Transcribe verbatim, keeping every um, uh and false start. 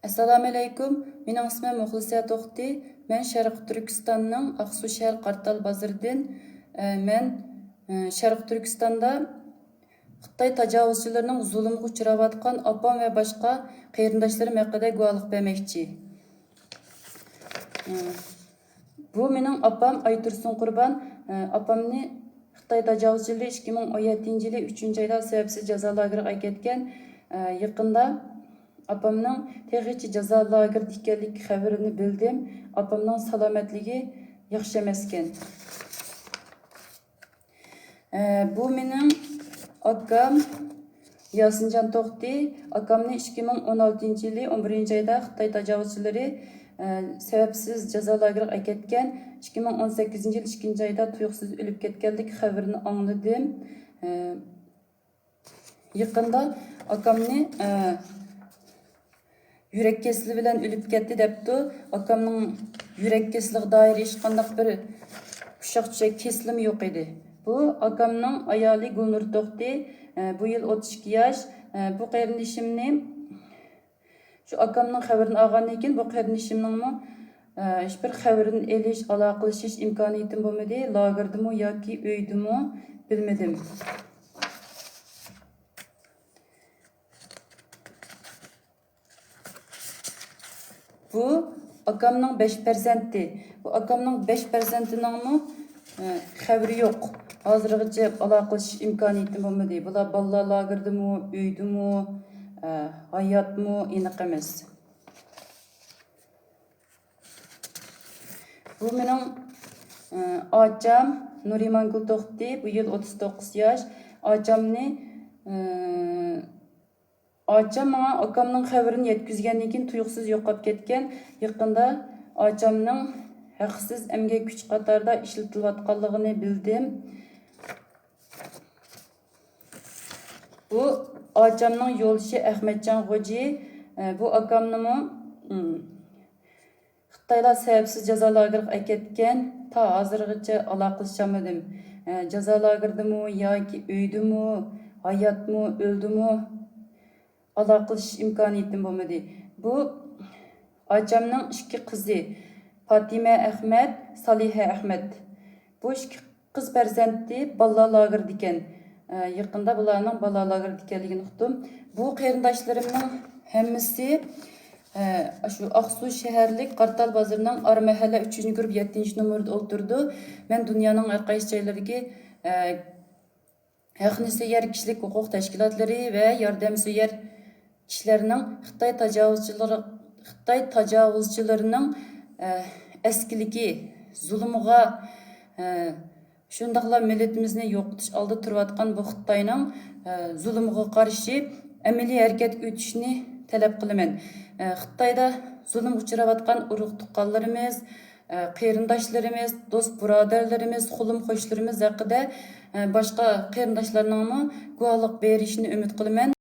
ئەسسالامۇئەلەيكۇم. مېنىڭ ئىسمىم مۇخلىسە توختى. مەن شەرقىي تۈركىستاننىڭ ئاقسۇ شەھەر قارتال بازىرىدىن. ئە، مەن، ئە، شەرقىي تۈركىستاندا خىتاي تاجاۋۇزچىلىرىنىڭ زۇلۇمىغا ئۇچراۋاتقان ئاپام ۋە باشقا قېرىنداشلىرىم ھەققىدە گۇۋاھلىق بەرمەكچى. ئە، بۇ مېنىڭ ئاپام ئايتۇرسۇن قۇربان. ئاپامنى خىتاي تاجاۋۇزچىلىرى ئىككى مىڭ ئون يەتتىنچى يىلى ئۈچىنچى ئايدا سەۋەبسىز جازا لاگېرىغا ئەكەتكەن. يېقىندا ئاپامنىڭ تېخىچە جازا لاگېرىدا ئىكەنلىكى خەۋىرىنى بىلدىم. ئاپامنىڭ سالامەتلىكى ياخشى ئەمەسكەن. ئە، بۇ مېنىڭ ئاكام ياسىنجان توختى. ئاكامنى ئىككى مىڭ ئون ئالتىنچى يىلى ئون بىرىنچى ئايدا خىتاي تاجاۋۇزچىلىرى، ئە، سەۋەبسىز جازا لاگېرىغا ئەكەتكەن. ئىككى مىڭ ئون سەككىزىنچى يىل ئىككىنچى ئايدا تۇيۇقسىز ئۆلۈپ كەتكەنلىك خەۋىرىنى ئاڭلىدىم. ئە، يېقىندا ئاكامنى، ئە، يۈرەك كېسىلى بىلەن ئۆلۈپ كەتتى دەپتۇ. ئاكامنىڭ يۈرەك كېسىلىگە دائىر ھېچقانداق بىر ئۇششاق چۈشەك كېسىلىمۇ يوق ئىدى. بۇ ئاكامنىڭ ئايالى گۈلنۇر توختى. ئە، بۇ يىل ئوتتۇز ئىككى ياش. ئە، بۇ قېرىندىشىمنى، شۇ ئاكامنىڭ خەۋىرىنى ئالغاندىن كېيىن، بۇ قېرىندىشىمنىڭمۇ، ئە، ھېچبىر خەۋىرىنى ئېلىش، ئالاقىلىشىش ئىمكانىيىتىم بولمىدى. لاگېردىمۇ ياكى ئۆيدىمۇ بىلمىدىم. بۇ ئاكامنىڭ بەش پەرزەنتى. بۇ ئاكامنىڭ بەش پەرزەنتىنىڭمۇ، ئە، خەۋىرى يوق. ھازىرغىچە ئالاقىلىشىش ئىمكانىيىتىم بولمىدى. بۇلار بالىلار لاگېرىدىمۇ، ئۆيدىمۇ، ئە، ھاياتمۇ، ئېنىق ئەمەس. بۇ مېنىڭ، ئە، ئاچام نۇرىمانگۈل توختى. بۇ يىل ئوتتۇز توققۇز ياش. ئاچامنى، ئە، ئاچام ماڭا ئاكامنىڭ خەۋىرىنى يەتكۈزگەندىن كېيىن تۇيۇقسىز يوقاپ كەتكەن. يېقىندا ئاچامنىڭ ھەقسىز ئەمگەك كۈچى قاتارىدا ئىشلىتىلىۋاتقانلىقىنى بىلدىم. بۇ ئاچامنىڭ يولدىشى ئەخمەتجان غوجى. ئە، بۇ ئاكامنىمۇ، ئىم، خىتايلار سەۋەبسىز جازا لاگېرىغا ئەكەتكەن، تا ھازىرغىچە ئالاقىلىشالمىدىم. ئە، جازا لاگېرىدىمۇ ياكى ئۆيدىمۇ، ھاياتمۇ، ئۆلدىمۇ، ئالاقىلىشىش ئىمكانىيىتىم بولمىدى. بۇ ئاچامنىڭ ئىككى قىزى، پاتىمە ئەخمەت، سالىھە ئەخمەت. بۇ ئىككى قىز پەرزەنتى بالىلار لاگېرىدىكەن. ئە، يېقىندا بۇلارنىڭ بالىلار لاگېرىدىكەنلىكىنى ئۇقتۇم. بۇ قېرىنداشلىرىمنىڭ ھەممىسى، ئە، شۇ ئاقسۇ شەھەرلىك قارتال بازىرىنىڭ ئار مەھەللە ئۈچىنچى گۇرۇپ يەتتىنچى نومۇرىدا ئولتۇرىدۇ. مەن دۇنيانىڭ ھەر قايسى جايلىرىدىكى، ئە، ھەقنى سۆيەر كىشىلىك ھوقۇق تەشكىلاتلىرى ۋە ياردەمسۆيەر كىشىلەرنىڭ خىتاي تاجاۋۇزچىلىرى، خىتاي تاجاۋۇزچىلىرىنىڭ، ئە، ئەسكىلىكى، زۇلۇمىغا، ئە، شۇنداقلا مىللىتىمىزنى يوقىتىش ئالدىدا تۇرۇۋاتقان بۇ خىتاينىڭ، ئە، زۇلۇمىغا قارشى ئەمەلىي ھەرىكەتكە ئۆتۈشىنى تەلەپ قىلىمەن. ئە، خىتايدا زۇلۇمغا ئۇچراۋاتقان ئۇرۇق تۇغقانلىرىمىز، ئە، قېرىنداشلىرىمىز، دوست بۇرادەرلىرىمىز، قولۇم قوشنىلىرىمىز ھەققىدە، ئە، باشقا قېرىنداشلارنىڭمۇ گۇۋاھلىق بېرىشىنى ئۈمىد قىلىمەن.